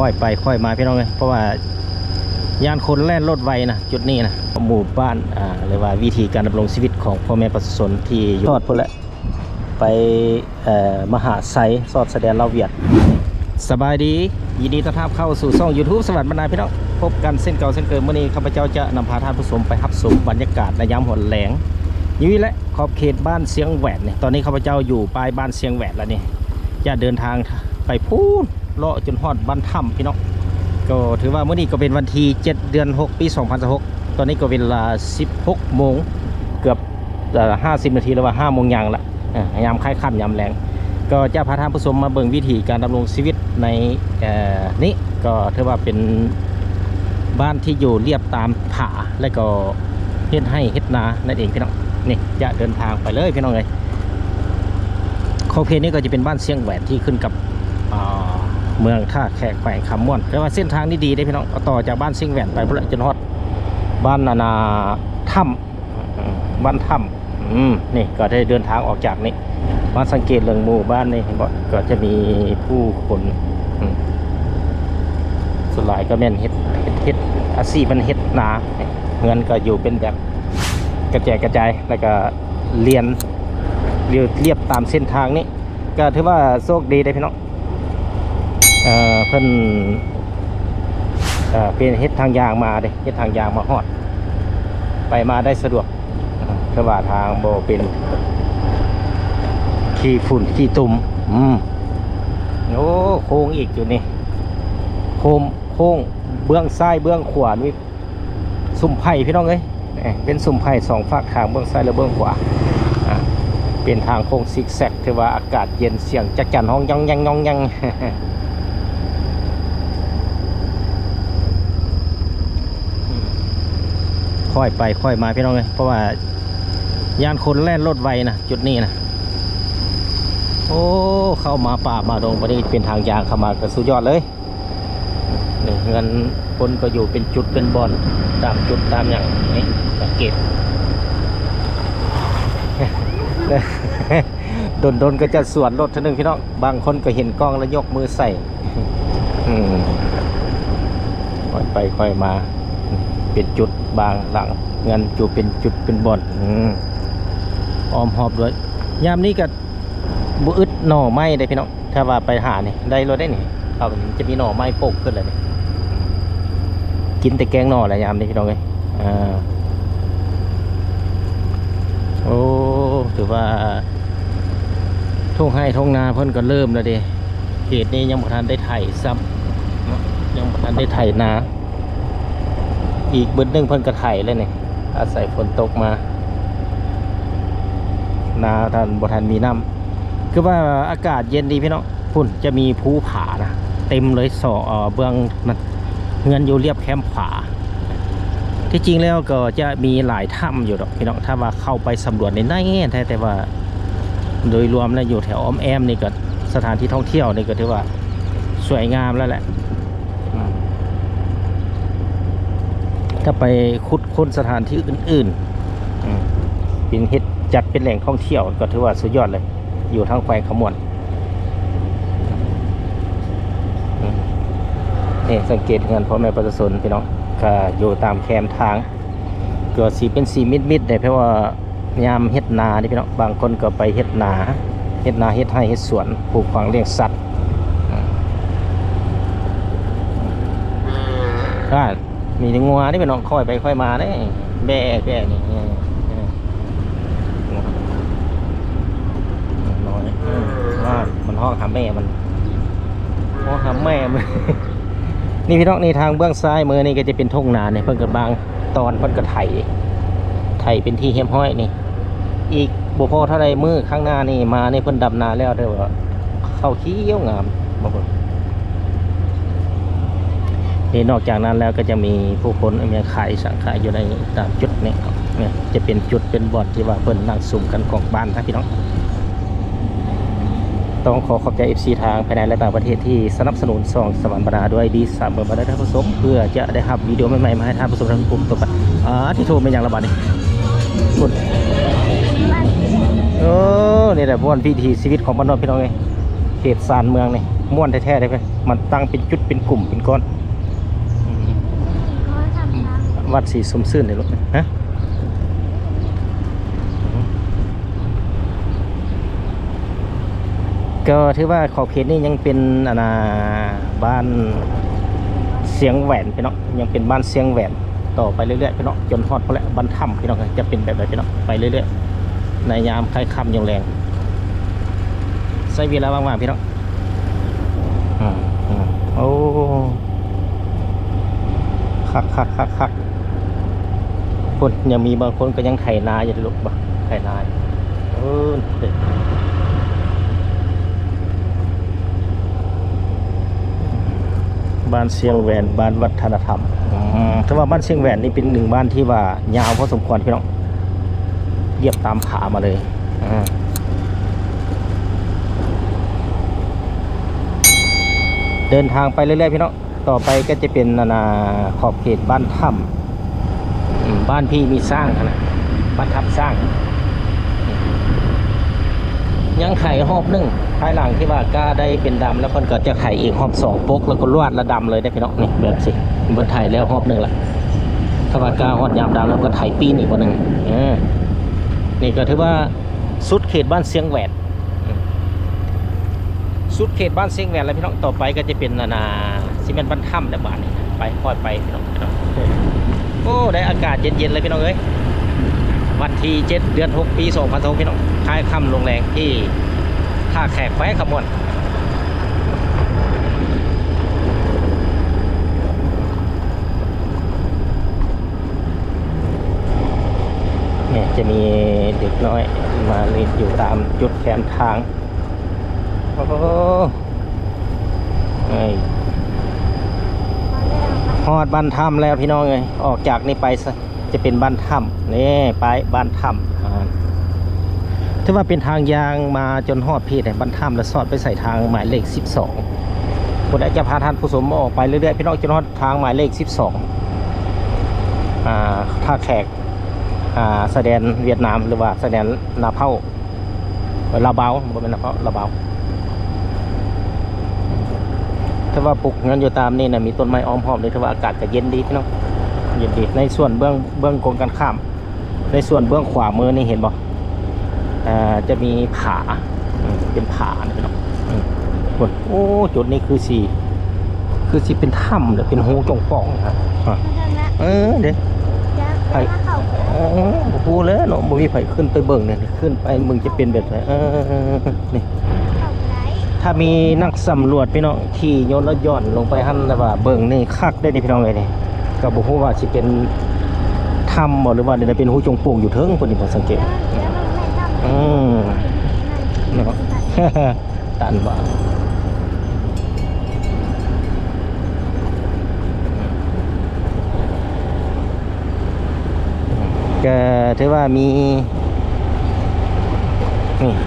ຄ່ອຍໄປຄ່ອຍມາພີ່ນ້ອງເອີຍ ເພາະວ່າຢ້ານຄົນແລ່ນລົດໄວນະ ຈຸດນີ້ນະ. ໝູ່ບ້ານ ອ່າ ຫຼືວ່າວິຖີການດຳລົງຊີວິດຂອງພໍ່ແມ່ປະຊາຊົນທີ່ຢູ່ ຮອດພຸ້ນແຫຼະ ໄປ ເອີ ມະຫາໄຊ ຊອດຊາຍແດນລາວຫວຽດ. ສະບາຍດີ ຍິນດີຕ້ອນຮັບເຂົ້າສູ່ຊ່ອງ YouTube ສະຫວັນບັນນາ ພີ່ນ້ອງ. ພົບກັນເຊັ່ນເກົ່າເຊັ່ນເກີມ ມື້ນີ້ຂ້າພະເຈົ້າຈະນຳພາທ່ານຜູ້ຊົມໄປຮັບຊົມບັນຍາກາດໃນຍາມຫົວແລງ ຢູ່ນີ້ແຫຼະ ຂອບເຂດບ້ານຊຽງແຫວນນີ້. ຕອນນີ້ຂ້າພະເຈົ້າຢູ່ປາຍບ້ານຊຽງແຫວນແລ້ວນີ້ ຈະເດີນທາງໄປພຸ້ນ ເລາະຈົນຮອດບ້ານຖ້ຳ ພີ່ນ້ອງ. ກໍຖືວ່າມື້ນີ້ກໍເປັນວັນທີເຈັດ ເດືອນຫົກ ປີສອງພັນຊາວຫົກ ຕອນນີ້ກໍເວລາສິບຫົກໂມງ ເກືອບ ເອີ ຫ້າສິບນາທີ ຫຼືວ່າຫ້າໂມງຢ່າງລະ ເອີ ຍາມຄ້າຍຄ່ຳຍາມແລງ. ກໍຈະພາທ່ານຜູ້ຊົມມາເບິ່ງວິຖີການດຳລົງຊີວິດໃນ ເອີ ນີ້ ກໍຖືວ່າເປັນບ້ານທີ່ຢູ່ລຽບຕາມຜາ ແລະກໍເຮັດໄຮ່ເຮັດນານັ້ນເອງ ພີ່ນ້ອງ. ນີ້ຈະເດີນທາງໄປເລີຍ ພີ່ນ້ອງເອີຍ. ຂອບເຂດນີ້ກໍຈະເປັນບ້ານຊຽງແຫວນທີ່ຂຶ້ນກັບ ອ່າ ເມືອງທ່າແຂກ ແຂວງຄຳມ່ວນ. ແຕ່ວ່າເສັ້ນທາງນີ້ດີເດ້ພີ່ນ້ອງ ຕໍ່ຈາກບ້ານຊຽງແຫວນໄປພຸ້ນແຫຼະ ຈົນຮອດບ້ານ ອັນນ່າ ຖ້ຳ ອືມ ບ້ານຖ້ຳ. ອືມ ນີ້ກໍໄດ້ເດີນທາງອອກຈາກນີ້ມາສັງເກດເລື່ອງໝູ່ບ້ານນີ້ ເຫັນບໍ່ ກໍຈະມີຜູ້ຄົນ ອືມ ສ່ວນຫຼາຍກໍແມ່ນເຮັດ ເຮັດ ເຮັດອາຊີບ ມັນເຮັດນາ. ເຮືອນກໍຢູ່ເປັນແບບກະແຈກກະຈາຍ ແລ້ວກໍລຽນຢູ່ລຽບຕາມເສັ້ນທາງນີ້ ກໍຖືວ່າໂຊກດີເດ້ພີ່ນ້ອງ. ເອີ ເພິ່ນ ເອີ ເປັນເຮັດທາງຢາງມາເດ້ ເຮັດທາງຢາງມາຮອດ ໄປມາໄດ້ສະດວກ ເອີ ຖືວ່າທາງບໍ່ເປັນຂີ້ຝຸ່ນຂີ້ຕຸ່ມ. ອືມ ໂອ້ ໂຄ້ງອີກຢູ່ນີ້ ໂຄ້ງ ໂຄ້ງເບື້ອງຊ້າຍເບື້ອງຂວານີ້ ຊຸມໄຜ່ພີ່ນ້ອງເອີຍ ເປັນຊຸມໄຜ່ສອງຟາກທາງ ເບື້ອງຊ້າຍ ແລະ ເບື້ອງຂວາ. ອ່າ ເປັນທາງໂຄ້ງຊິກແຊັກ ຖືວ່າອາກາດເຢັນ ສຽງຈັກຈັ่ນຮ້ອງຢ່ອງແຍ່ງ ຄ່ອຍໄປຄ່ອຍມາພີ່ນ້ອງເອີຍ ເພາະວ່າຢ້ານຄົນແລ່ນລົດໄວນະ ຈຸດນີ້ນະ. ໂອ້ ເຂົ້າມາປ່າມາດົງ ບັດນີ້ເປັນທາງຍ່າງເຂົ້າມາ ກໍສຸດຍອດເລີຍ. ນີ້ເຮືອນຄົນກໍຢູ່ເປັນຈຸດເປັນບ່ອນ ຕາມຈຸດຕາມຫຍັງນີ້ ສັງເກດ ດົນໆ ກໍຈະສວນລົດເທື່ອໜຶ່ງພີ່ນ້ອງ ບາງຄົນກໍເຫັນກ້ອງແລ້ວຍົກມືໃສ່. ອືມ ຄ່ອຍໄປຄ່ອຍມາ ເປັນຈຸດບາງຫຼັງ ເຮືອນຢູ່ເປັນຈຸດເປັນບ່ອນ ອືມ ອ້ອມຮອບດ້ວຍ. ຍາມນີ້ກໍ ບໍ່ອຶດໜໍ່ໄມ້ເດ້ພີ່ນ້ອງ ຖ້າວ່າໄປຫານີ້ໄດ້ໂລດເດ້ນີ້ ເຂົາຈະມີໜໍ່ໄມ້ໂປກຂຶ້ນແລ້ວນີ້ ກິນແຕ່ແກງໜໍ່ແຫຼະຍາມນີ້ພີ່ນ້ອງເອີຍ. ເອີ ໂອ້ ຖືວ່າທົ່ງໄຮ່ທົ່ງນາເພິ່ນກໍເລີ່ມແລ້ວເດ້ ເຂດນີ້ຍັງບໍ່ທັນໄດ້ໄຖຊ້ຳເນາະ ຍັງບໍ່ທັນໄດ້ໄຖນາ. ອີກບຶດໜຶ່ງເພິ່ນກໍໄຖແລ້ວນີ້ ອາໄສຝົນຕົກມາ ນາທ່ານບໍ່ທັນມີນ້ຳ ຄືວ່າອາກາດເຢັນດີພີ່ນ້ອງ. ພຸ້ນຈະມີພູຜານະ ເຕັມເລີຍ ສອງ ເອີ ເບື້ອງນັ້ນ ເຮືອນຢູ່ລຽບແຄມຜາ. ທີ່ຈິງແລ້ວກໍຈະມີຫຼາຍຖ້ຳຢູ່ດອກພີ່ນ້ອງ ຖ້າວ່າເຂົ້າໄປສຳຫຼວດໃນໃນແທ້ ແຕ່ວ່າໂດຍລວມແລ້ວຢູ່ແຖວອ້ອມແອ້ມນີ້ກໍ ສະຖານທີ່ທ່ອງທ່ຽວນີ້ກໍຖືວ່າສວຍງາມແລ້ວແຫຼະ. ອືມ ຖ້າໄປຂຸດຄົ້ນສະຖານທີ່ອື່ນໆ ອືມ ເປັນເຮັດ ຈັດເປັນແຫຼ່ງທ່ອງທ່ຽວ ກໍຖືວ່າສຸດຍອດເລີຍ ຢູ່ທາງແຂວງຄຳມ່ວນ. ອືມ ນີ້ສັງເກດເຮືອນພໍ່ແມ່ປະຊາຊົນພີ່ນ້ອງ ກໍຢູ່ຕາມແຄມທາງ ກໍຊິເປັນສີມິດໆ ເດ້ ເພາະວ່າຍາມເຮັດນາເດ້ພີ່ນ້ອງ ບາງຄົນກໍໄປເຮັດນາ ເຮັດນາເຮັດໄຮ່ເຮັດສວນ ປູກຝັງລ້ຽງສັດ. ອ່າ ມີແຕ່ງົວເດ້ພີ່ນ້ອງ ຄ່ອຍໄປຄ່ອຍມາເດ້ ແບ້ແບ້ນີ້ ເອີ ເອີ ນ້ອຍ ເອີ ມັນຮ້ອງຫາແມ່ມັນ ຮ້ອງຫາແມ່ມັນ. ນີ້ພີ່ນ້ອງ ນີ້ທາງເບື້ອງຊ້າຍມືນີ້ກໍຈະເປັນທົ່ງນານີ້ ເພິ່ນກໍບາງຕອນເພິ່ນກໍໄຖ ໄຖເປັນທີ່ຮຽບຮ້ອຍນີ້. ອີກບໍ່ພໍເທົ່າໃດມື້ຂ້າງໜ້ານີ້ມານີ້ເພິ່ນດຳນາແລ້ວ ຖືວ່າເຂົ້າຂຽວງາມ ມາເບິ່ງ. ນີ້ນອກຈາກນັ້ນແລ້ວກໍຈະມີຜູ້ຄົນມາຂາຍສັງຂາຍຢູ່ໃນຕາມຈຸດນີ້ ນີ້ຈະເປັນຈຸດເປັນບ່ອນທີ່ວ່າເພິ່ນນັ່ງສຸມກັນຂອງບ້ານນະພີ່ນ້ອງ. ຕ້ອງຂໍຂອບໃຈເອັຟຊີທາງພາຍໃນ ແລະ ຕ່າງປະເທດທີ່ສະໜັບສະໜູນຊ່ອງສະຫວັນບັນນາດ້ວຍວີຊາເມືອງບັນນາ ທ່ານຜູ້ຊົມ ເພື່ອຈະໄດ້ຮັບວິດີໂອໃໝ່ໆມາໃຫ້ທ່ານຜູ້ຊົມໄດ້ຊົມກັນຕໍ່ໄປ. ອ່າ ທີ່ໂທແມ່ນຫຍັງລະບາດນີ້ ພຸ້ນ ໂອ້ ນີ້ແຫຼະບ່ອນວິຖີຊີວິດຂອງບ້ານນອກພີ່ນ້ອງເອີຍ ເຂດຊານເມືອງນີ້. ມ່ວນແທ້ໆເດ້ ມັນຕັ້ງເປັນຈຸດເປັນກຸ່ມເປັນກ້ອນ. ວັດສີຊົມຊື່ນເດ້ລູກ ຮະ ກໍຖືວ່າຂອບເຂດນີ້ຍັງເປັນ ອັນນ່າ ບ້ານຊຽງແຫວນພີ່ນ້ອງ ຍັງເປັນບ້ານຊຽງແຫວນຕໍ່ໄປເລື້ອຍໆພີ່ນ້ອງ ຈົນຮອດພຸ້ນແຫຼະ ບ້ານຖ້ຳພີ່ນ້ອງ ຈະເປັນແບບໃດພີ່ນ້ອງ ໄປເລື້ອຍໆ ໃນຍາມຄ້າຍຄ່ຳຍາມແລງ ໃຊ້ເວລາວ່າງໆພີ່ນ້ອງ. ອືມ ອືມ ໂອ້ ຄັກໆໆໆ ພຸ້ນ ຍັງມີບາງຄົນກໍຍັງໄຖນາຢູ່ເດ້ລູກ ບໍ່ ໄຖນາ ເອີ ເດ້ ບ້ານຊຽງແຫວນ ບ້ານວັດທະນະທຳ ອືມ ຖືວ່າບ້ານຊຽງແຫວນນີ້ເປັນໜຶ່ງບ້ານທີ່ວ່າຍາວພໍສົມຄວນພີ່ນ້ອງ ລຽບຕາມຜາມາເລີຍ ອືມ ເດີນທາງໄປເລື້ອຍໆພີ່ນ້ອງ. ຕໍ່ໄປກໍຈະເປັນ ອັນນ່າ ຂອບເຂດບ້ານຖ້ຳ ອືມ ບ້ານທີ່ມີຊ້າງຫັ້ນນະ ບ້ານຖ້ຳຊ້າງ ຍັງໄຖຮອບໜຶ່ງ ພາຍຫຼັງທີ່ວ່າກ້າໄດ້ເປັນດຳແລ້ວ ເພິ່ນກໍຈະໄຖອີກຮອບສອງ ປົກແລ້ວກໍລວດລະດຳເລີຍເດ້ພີ່ນ້ອງ. ນີ້ແບບຊີ້ ເພິ່ນໄຖແລ້ວຮອບໜຶ່ງລະ ຖ້າວ່າກ້າຮອດຍາມດຳແລ້ວ ເພິ່ນກໍໄຖປີ້ນອີກບາດໜຶ່ງ. ເອີ ນີ້ກໍຖືວ່າ ສຸດເຂດບ້ານຊຽງແຫວນ ອືມ ສຸດເຂດບ້ານຊຽງແຫວນແລ້ວພີ່ນ້ອງ. ຕໍ່ໄປກໍຈະເປັນ ອັນນ່າ ຊິແມ່ນບ້ານຖ້ຳແລ້ວບາດນີ້ ໄປ ຄ່ອຍໄປພີ່ນ້ອງ. ໂອ້ ໄດ້ອາກາດເຢັນໆເລີຍພີ່ນ້ອງເອີຍ ວັນທີເຈັດ ເດືອນຫົກ ປີສອງພັນຊາວຫົກ ພີ່ນ້ອງ ຄ້າຍຄ່ຳລົງແລງ ທີ່ທ່າແຂກ ແຂວງຄຳມ່ວນ. ນີ້ຈະມີເດັກນ້ອຍມາຫຼິ້ນຢູ່ຕາມຈຸດແຄມທາງ. ໂອ້ ເອີຍ ຮອດບ້ານຖ້ຳແລ້ວພີ່ນ້ອງເອີຍ ອອກຈາກນີ້ໄປ ຈະເປັນບ້ານຖ້ຳ ນີ້ ປ້າຍບ້ານຖ້ຳ. ອ່າ ຖືວ່າເປັນທາງຍ່າງມາຈົນຮອດພີ້ແຫຼະ ບ້ານຖ້ຳ ແລ້ວສອດໄປໃສ່ທາງໝາຍເລກສິບສອງ. ຜູ້ໃດຈະພາທ່ານຜູ້ຊົມອອກໄປເລື້ອຍໆ ພີ່ນ້ອງ ຈົນຮອດທາງໝາຍເລກສິບສອງ ອ່າ ທ່າແຂກ ອ່າ ຊາຍແດນຫວຽດນາມ ຫຼືວ່າຊາຍແດນນາເພົ້າ ລາວບາວ ບໍ່ແມ່ນນາເພົ້າ ລາວບາວ. ແຕ່ວ່າປູກເຮືອນຢູ່ຕາມນີ້ນະ ມີຕົ້ນໄມ້ອ້ອມຮອບເດ້ ຖືວ່າອາກາດກໍເຢັນດີເນາະ ເຢັນດີ. ໃນສ່ວນເບື້ອງ ເບື້ອງກົງກັນຂ້າມ ໃນສ່ວນເບື້ອງຂວາມືນີ້ເຫັນບໍ່? ເອີ ຈະມີຜາ ເປັນຜານີ້ເນາະ. ໂອ້ ຈຸດນີ້ຄືຊິ ຄືຊິເປັນຖ້ຳເດ້ ເປັນຮູຈົ່ງປ່ອງນະ. ເອີ ເດ້ ໃຜ ເອີ ບໍ່ຮູ້ແລ້ວເນາະ ບໍ່ມີໃຜຂຶ້ນໄປເບິ່ງເດ້. ຂຶ້ນໄປເບິ່ງຈະເປັນແບບໃດ? ເອີ ນີ້ ຖ້າມີນັກສຳຫຼວດພີ່ນ້ອງຂີ່ຍົນແລ້ວຢ່ອນລົງໄປຫັ້ນ ແລ້ວວ່າເບິ່ງນີ້ຄັກເດ້ນີ້ພີ່ນ້ອງເອີຍ. ນີ້ກໍບໍ່ຮູ້ວ່າຊິເປັນຖ້ຳບໍ່ ຫຼືວ່າເປັນຮູຈົ່ງປ່ອງຢູ່ເທິງພຸ້ນນີ້ ບໍ່ສັງເກດ. ອືມ ເນາະ ຕັນວ່າ ກໍຖືວ່າມີ ນີ້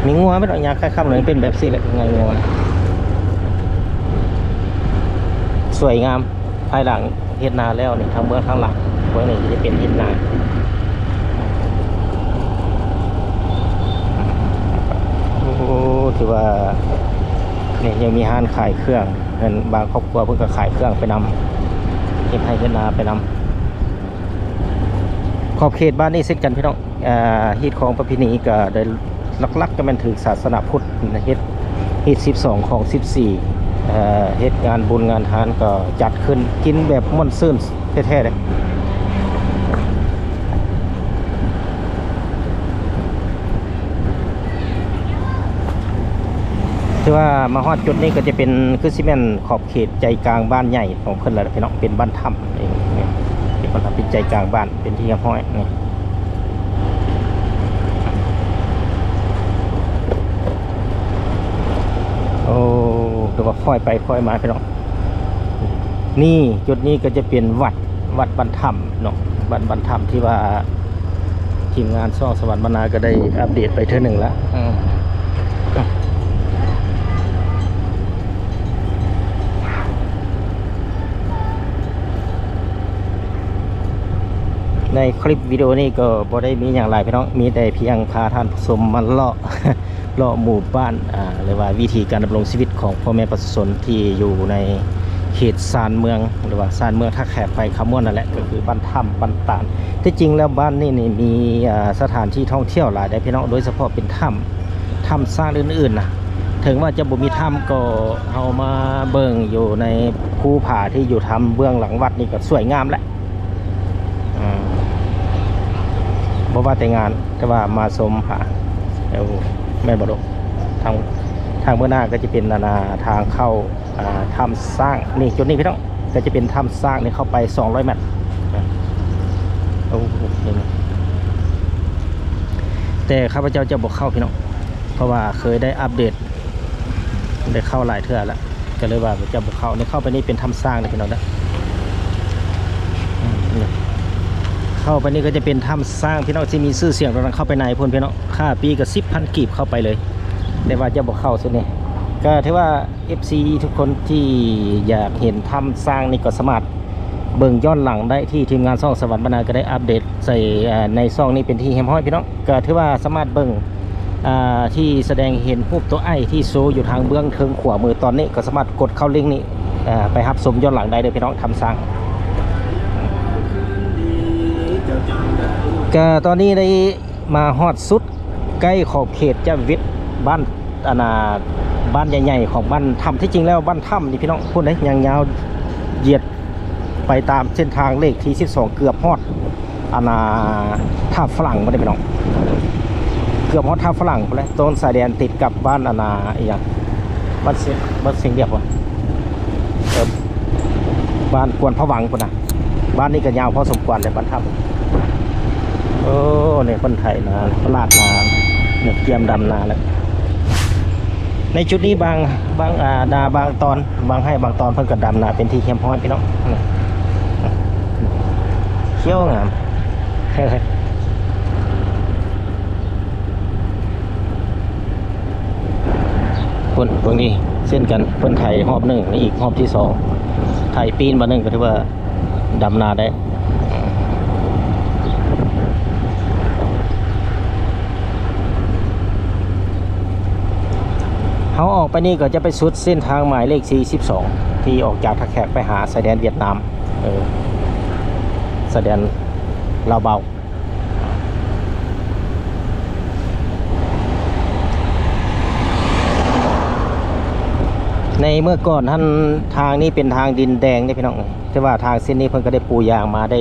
ມີງົວໄປດອກ ຍາມຄ້າຍຄ່ຳເລີຍ ເປັນແບບຊີ້ແຫຼະ ງ່າຍງົວ ສວຍງາມ. ພາຍຫຼັງເຮັດນາແລ້ວນີ້ ທາງເບື້ອງທາງຫຼັງ ເບື້ອງນີ້ຈະເປັນເຮັດນາ. ໂອ້ ຖືວ່າ ນີ້ຍັງມີຮ້ານຂາຍເຄື່ອງ ເພິ່ນ ບາງຄອບຄົວເພິ່ນກໍຂາຍເຄື່ອງໄປນຳ ເຮັດໄຮ່ເຮັດນາໄປນຳ. ຂອບເຂດບ້ານນີ້ເຊັ່ນກັນພີ່ນ້ອງ ອ່າ ຮີດຄອງປະເພນີກໍໄດ້ ຫຼັກໆກໍແມ່ນຖືກສາສະໜາພຸດເຮັດ ຮີດສິບສອງ ຄອງສິບສີ່ ເຮັດງານບຸນງານທານກໍຈັດຂຶ້ນ ກິນແບບມ່ວນຊື່ນແທ້ໆເດ້. ຖືວ່າມາຮອດຈຸດນີ້ກໍຈະເປັນ ຄືຊິແມ່ນຂອບເຂດໃຈກາງບ້ານໃຫຍ່ຂອງເພິ່ນແລ້ວພີ່ນ້ອງ ເປັນບ້ານຖ້ຳເອງ ເປັນບ້ານຖ້ຳ ເປັນໃຈກາງບ້ານ ເປັນທີ່ຮຽບຮ້ອຍນີ້. ໂອ້ ຖືວ່າຄ່ອຍໄປຄ່ອຍມາພີ່ນ້ອງ. ນີ້ ຈຸດນີ້ກໍຈະເປັນວັດ ວັດບ້ານຖ້ຳເນາະ ວັດບ້ານຖ້ຳທີ່ວ່າທີມງານຊ່ອງສະຫວັນບັນນາກໍໄດ້ອັບເດດໄປເທື່ອໜຶ່ງລະ. ໃນຄລິບວິດີໂອນີ້ກໍບໍ່ໄດ້ມີຫຍັງຫຼາຍພີ່ນ້ອງ ມີແຕ່ພຽງພາທ່ານຜູ້ຊົມມາເລາະ ເລາະໝູ່ບ້ານ ອ່າ ຫຼືວ່າວິຖີການດຳລົງຊີວິດຂອງພໍ່ແມ່ປະຊາຊົນທີ່ຢູ່ໃນເຂດຊານເມືອງ ຫຼືວ່າຊານເມືອງທ່າແຂກ ແຂວງຄຳມ່ວນນັ້ນແຫຼະ ກໍຄືບ້ານຖ້ຳ ບ້ານຕານ. ທີ່ຈິງແລ້ວບ້ານນີ້ນີ້ມີ ອ່າ ສະຖານທີ່ທ່ອງທ່ຽວຫຼາຍເດ້ພີ່ນ້ອງ ໂດຍສະເພາະເປັນຖ້ຳ ຖ້ຳຊ້າງອື່ນໆນະ. ເຖິງວ່າຈະບໍ່ມີຖ້ຳ ກໍເຮົາມາເບິ່ງຢູ່ໃນພູຜາທີ່ຢູ່ທາງເບື້ອງຫຼັງວັດນີ້ກໍສວຍງາມແຫຼະ. ອືມ ບໍ່ວ່າແຕ່ງານ ແຕ່ວ່າມາຊົມພະ ເອີ ແມ່ນບໍ່ລູກ? ທາງ ທາງເບື້ອງໜ້າກໍຈະເປັນ ອັນນ່າ ທາງເຂົ້າ ອ່າ ຖ້ຳຊ້າງ ນີ້ ຈຸດນີ້ພີ່ນ້ອງ ກໍຈະເປັນຖ້ຳຊ້າງນີ້ ເຂົ້າໄປສອງຮ້ອຍແມັດ. ໂອ້ ແຕ່ຂ້າພະເຈົ້າຈະບໍ່ເຂົ້າພີ່ນ້ອງ ເພາະວ່າເຄີຍໄດ້ອັບເດດ ໄດ້ເຂົ້າຫຼາຍເທື່ອແລ້ວ ກໍເລີຍວ່າຈະບໍ່ເຂົ້າ. ນີ້ເຂົ້າໄປນີ້ເປັນຖ້ຳຊ້າງເດີພີ່ນ້ອງເດີ. ອືມ ນີ້ ເຂົ້າໄປນີ້ກໍຈະເປັນຖ້ຳຊ້າງພີ່ນ້ອງ ທີ່ມີຊື່ສຽງໂດ່ງດັງ. ເຂົ້າໄປໃນພຸ້ນພີ່ນ້ອງ ຄ່າຟຣີກໍສິບພັນກີບ ເຂົ້າໄປເລີຍ ແຕ່ວ່າຈະບໍ່ເຂົ້າຊຸດນີ້. ກໍຖືວ່າ ເອັຟຊີ ທຸກຄົນທີ່ຢາກເຫັນຖ້ຳຊ້າງນີ້ ກໍສາມາດເບິ່ງຍ້ອນຫຼັງໄດ້ ທີ່ທີມງານຊ່ອງສະຫວັນບັນນາກໍໄດ້ອັບເດດໃສ່ ເອີ ໃນຊ່ອງນີ້ເປັນທີ່ຮຽບຮ້ອຍພີ່ນ້ອງ. ກໍຖືວ່າສາມາດເບິ່ງ ອ່າ ທີ່ສະແດງເຫັນຮູບຕົວໄອທີ່ໂຊຢູ່ທາງເບື້ອງເທິງຂວາມືຕອນນີ້ ກໍສາມາດກົດເຂົ້າລິ້ງນີ້ ອ່າ ໄປຮັບຊົມຍ້ອນຫຼັງໄດ້ເດີພີ່ນ້ອງ ຖ້ຳຊ້າງ. ກໍຕອນນີ້ໄດ້ມາຮອດສຸດ ໃກ້ຂອບເຂດຈະເວັດບ້ານ ອັນນ່າ ບ້ານໃຫຍ່ໆຂອງບ້ານຖ້ຳ. ທີ່ຈິງແລ້ວບ້ານຖ້ຳນີ້ພີ່ນ້ອງ ພຸ້ນເດ້ ຍາງຍາວຢຽດໄປຕາມເສັ້ນທາງເລກທີສິບສອງ ເກືອບຮອດ ອັນນ່າ ທ່າຝຣັ່ງພຸ້ນເດ້ພີ່ນ້ອງ ເກືອບຮອດທ່າຝຣັ່ງພຸ້ນແຫຼະ ໂຊນຊາຍແດນຕິດກັບບ້ານ ອັນນ່າ ອີຫຍັງ ບ້ານເຊ ບ້ານເຊງລຽບບໍ່ ເອີ ບ້ານກວນພະວັງພຸ້ນນະ. ບ້ານນີ້ກໍຍາວພໍສົມຄວນເດ້ ບ້ານຖ້ຳ. ໂອ້ ນີ້ເພິ່ນໄຖນາ ລາດນາ ນີ້ກຽມດຳນາແລ້ວ. ໃນຈຸດນີ້ບາງ ບາງ ອ່າ ນາບາງຕອນ ບາງໄຮ່ບາງຕອນ ເພິ່ນກໍດຳນາເປັນທີ່ຮຽບຮ້ອຍພີ່ນ້ອງ. ນີ້ ຂຽວງາມ. ພຸ້ນ ເບິ່ງນີ້ເຊັ່ນກັນ ເພິ່ນໄຖຮອບໜຶ່ງ ນີ້ອີກຮອບທີສອງ ໄຖປີນບາດໜຶ່ງ ກໍຖືວ່າດຳນາໄດ້. ເຮົາອອກໄປນີ້ກໍຈະໄປສຸດເສັ້ນທາງໝາຍເລກສີ່ສິບສອງ ທີ່ອອກຈາກທ່າແຂກໄປຫາຊາຍແດນຫວຽດນາມ ເອີ ຊາຍແດນລາວເບົາ. ໃນເມື່ອກ່ອນຫັ້ນ ທາງນີ້ເປັນທາງດິນແດງເດ້ພີ່ນ້ອງ ແຕ່ວ່າທາງເສັ້ນນີ້ເພິ່ນກໍໄດ້ປູຢາງມາໄດ້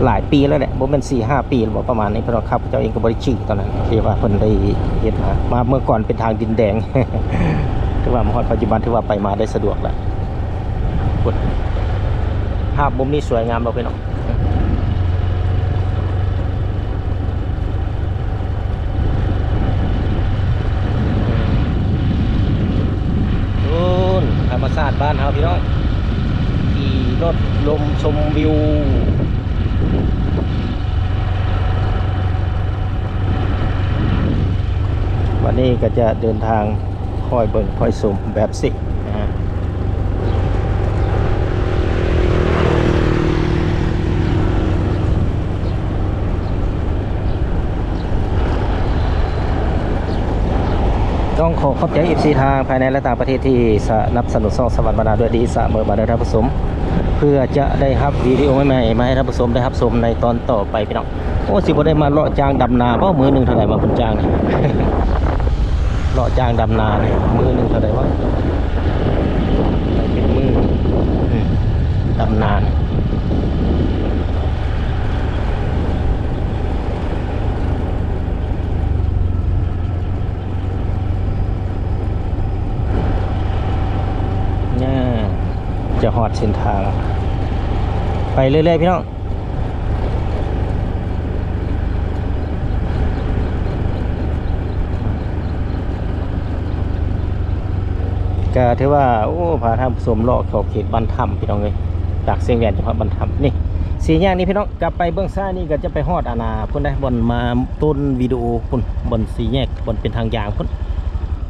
ຫຼາຍປີແລ້ວແຫຼະ ບໍ່ແມ່ນສີ່ຫ້າປີແລ້ວບໍ່ ປະມານນີ້ ເພາະວ່າຂ້າພະເຈົ້າເອງກໍບໍ່ໄດ້ຂີ່ຕອນນັ້ນ ທີ່ວ່າເພິ່ນໄດ້ເຮັດມາ ມາເມື່ອກ່ອນເປັນທາງດິນແດງ ແຕ່ວ່າມາຮອດປັດຈຸບັນຖືວ່າໄປມາໄດ້ສະດວກແລ້ວ. ພຸ້ນ ພາບມຸມນີ້ສວຍງາມເນາະພີ່ນ້ອງ. ໂອ້ ທຳມະຊາດບ້ານເຮົາພີ່ນ້ອງ ຂີ່ລົດລົມຊົມວິວ. ວັນນີ້ກໍຈະເດີນທາງ ຄ່ອຍເບິ່ງຄ່ອຍຊົມແບບນີ້ນະ. ຕ້ອງຂໍຂອບໃຈ ເອັຟຊີ ທາງພາຍໃນ ແລະ ຕ່າງປະເທດ ທີ່ສະໜັບສະໜູນຊ່ອງສະຫວັນບັນນາດ້ວຍດີສະເໝີມາເດີທ່ານຜູ້ຊົມ ເພື່ອຈະໄດ້ຮັບວິດີໂອໃໝ່ໆ ມາໃຫ້ທ່ານຜູ້ຊົມໄດ້ຮັບຊົມໃນຕອນຕໍ່ໄປພີ່ນ້ອງ. ໂອ້ ຊິບໍ່ໄດ້ມາເລາະຈ້າງດຳນາບໍ່? ມື້ໜຶ່ງເທົ່າໃດວະ ເພິ່ນຈ້າງ ເລາະຈ້າງດຳນານີ້ ມື້ໜຶ່ງເທົ່າໃດວະ? ໄດ້ເປັນມື້ ອືມ ດຳນານີ້ ຈະຮອດເສັ້ນທາງ ໄປເລື້ອຍໆ ພີ່ນ້ອງ. ກະຖືວ່າ ໂອ້ ພາທ່ານຜູ້ຊົມເລາະເຂົ້າເຂດບ້ານຖ້ຳ ພີ່ນ້ອງເອີຍ ຈາກຊຽງແຫວນຈະຮອດບ້ານຖ້ຳ. ນີ້ ສີ່ແຍກນີ້ ພີ່ນ້ອງ ກັບໄປເບື້ອງຊ້າຍນີ້ ກໍຈະໄປຮອດ ອັນນ່າ ພຸ້ນໃດ ບ່ອນມາຕົ້ນວິດີໂອພຸ້ນ ບ່ອນສີ່ແຍກ ບ່ອນເປັນທາງຢາງພຸ້ນ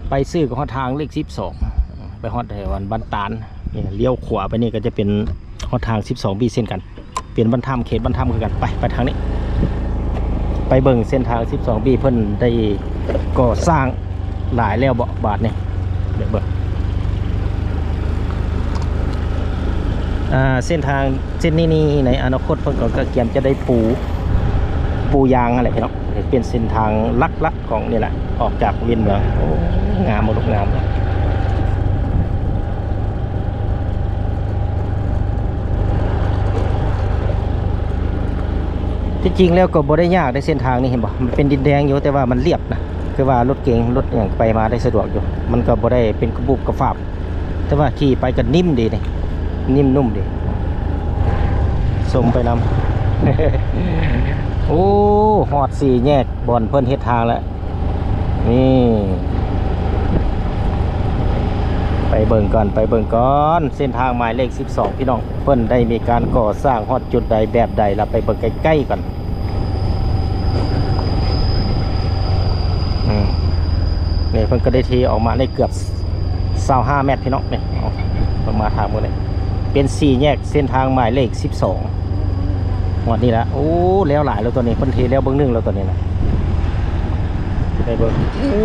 ໄປຊື່ກໍຮອດທາງເລກສິບສອງ ໄປຮອດແຖວອັນບ້ານຕານ. ນີ້ ລ້ຽວຂວາໄປນີ້ກໍຈະເປັນຮອດທາງສິບສອງບີເຊັ່ນກັນ ເປັນບ້ານຖ້ຳ ເຂດບ້ານຖ້ຳຄືກັນ. ໄປ ໄປທາງນີ້ ໄປເບິ່ງເສັ້ນທາງສິບສອງບີ ເພິ່ນໄດ້ກໍ່ສ້າງຫຼາຍແລ້ວບໍ່ບາດນີ້? ເບິ່ງ ອ່າ ເສັ້ນທາງເສັ້ນນີ້ນີ້ ໃນອະນາຄົດເພິ່ນກໍກະກຽມຈະໄດ້ປູ ປູຢາງຫັ້ນແຫຼະພີ່ນ້ອງ. ເປັນເສັ້ນທາງຫຼັກໆຂອງນີ້ແຫຼະ ອອກຈາກວຽງເມືອງ. ໂອ້ ງາມບໍ່ລູກ ງາມ. ທີ່ຈິງແລ້ວກໍບໍ່ໄດ້ຍາກເດ້ ເສັ້ນທາງນີ້ ເຫັນບໍ່? ມັນເປັນດິນແດງຢູ່ ແຕ່ວ່າມັນລຽບນະ ຄືວ່າລົດເກັງລົດຫຍັງໄປມາໄດ້ສະດວກຢູ່. ມັນກໍບໍ່ໄດ້ເປັນກະບຸບກະຟັບ ແຕ່ວ່າຂີ່ໄປກໍນິ້ມດີນີ້ ນິ້ມນຸ້ມດີ. ຊົມໄປນຳ. ໂອ້ ຮອດສີ່ແຍກບ່ອນເພິ່ນເຮັດທາງແລ້ວ. ນີ້ ໄປເບິ່ງກ່ອນ ໄປເບິ່ງກ່ອນ ເສັ້ນທາງໝາຍເລກສິບສອງ ພີ່ນ້ອງ ເພິ່ນໄດ້ມີການກໍ່ສ້າງຮອດຈຸດໃດແບບໃດ ລະໄປເບິ່ງໃກ້ໆກ່ອນ. ອືມ ນີ້ເພິ່ນກໍໄດ້ເທອອກມາໄດ້ເກືອບຊາວຫ້າແມັດ ພີ່ນ້ອງ. ນີ້ ເອົາ ເບິ່ງມາທາງມື້ນີ້ ເປັນສີ່ແຍກເສັ້ນທາງໝາຍເລກສິບສອງ. ຮອດນີ້ລະ. ໂອ້ ແລ້ວຫຼາຍແລ້ວຕົວນີ້ ເພິ່ນເທແລ້ວເບື້ອງໜຶ່ງແລ້ວຕົວນີ້ນະ. ໄປເບິ່ງ ໂອ້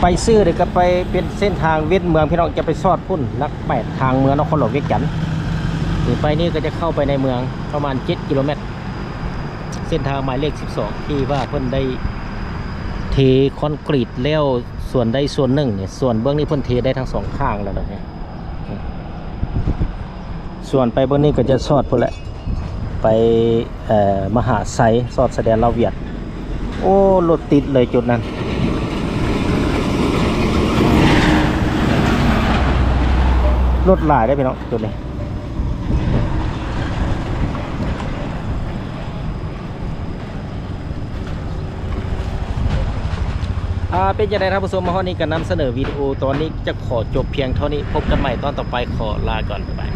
ໄປຊື່ເດ້ ກໍໄປເປັນເສັ້ນທາງວຽງເມືອງ ພີ່ນ້ອງ ຈະໄປຊອດພຸ້ນຫຼັກແປດ ທາງເມືອງນະຄອນຫຼວງວຽງຈັນ. ນີ້ໄປນີ້ກໍຈະເຂົ້າໄປໃນເມືອງປະມານເຈັດກິໂລແມັດ. ເສັ້ນທາງໝາຍເລກສິບສອງ ທີ່ວ່າເພິ່ນໄດ້ເທຄອນກຣີດແລ້ວສ່ວນໃດສ່ວນໜຶ່ງນີ້ ສ່ວນເບື້ອງນີ້ເພິ່ນເທໄດ້ທັງສອງຂ້າງແລ້ວນະ. ສ່ວນໄປເບື້ອງນີ້ກໍຈະຊອດພຸ້ນແຫຼະ ໄປ ເອີ ມະຫາໄຊ ຊອດຊາຍແດນລາວຫວຽດ. ໂອ້ ລົດຕິດເລີຍຈຸດນັ້ນ ລົດຫຼາຍເດ້ພີ່ນ້ອງ ຈຸດນີ້. ອ່າ ເປັນຈັ່ງໃດທ່ານຜູ້ຊົມ ມາຮອດນີ້ກໍນຳສະເໜີວິດີໂອຕອນນີ້ຈະຂໍຈົບພຽງເທົ່ານີ້. ພົບກັນໃໝ່ຕອນຕໍ່ໄປ ຂໍລາກ່ອນ ບາຍບາຍ.